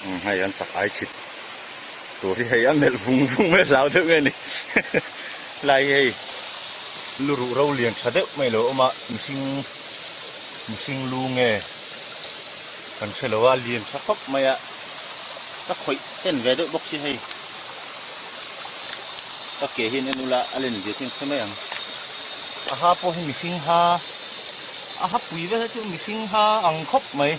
Umm hei an chak ai chhit tur hi hei a melh vung vung mai a hlau deuh nge ni helai hi hei lu ruh ro lian tha deuh mai lo awm a mihring mihring lu nge kan hre lo a lian tha khawp mai a ka khawih en ve deuh bawk si hei ka ke hian en ula a len zia chu in hre mai ang a ha pawh hi mihring ha a ha pui vel hi chu mihring ha ang khawp mai.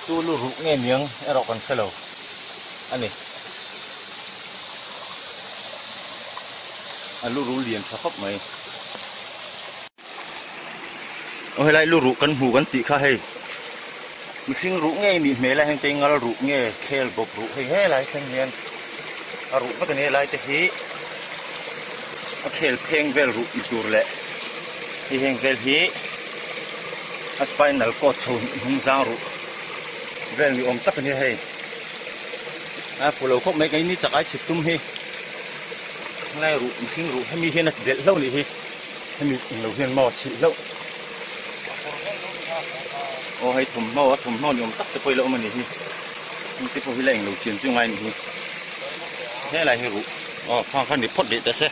Chu lu ruh nge niang erawh kan hre lo a ni. A lu ruh lian tha khawp mai. Aw helai lu ruh kan hmu kan tih kha hei mihring ruh ngei nih hmel a heng te ngal ruh nge khel bawp ruh hei helai thleng hian a ruh vek a ni helai te hi a khel pheng vel ruh ni tur leh hei heng vel hi a spinal cord chho hnung zang ruh vel ni awm tak a ni hei a fu lo khawp mai keini chak ai chhit tum hi helai ruh mihring ruh hemi hian a ti belh hlauh nih hi. Hemi englo hian maw a chhilh hlauh. Aw hei thawmhnaw a thawmhnaw ni awm tak te pawh ila awm a ni hi. Heng te pawh hi la englo chian chu ngai a ni hi. Helai hi ruh aw khang kha ni phawt leh ta se.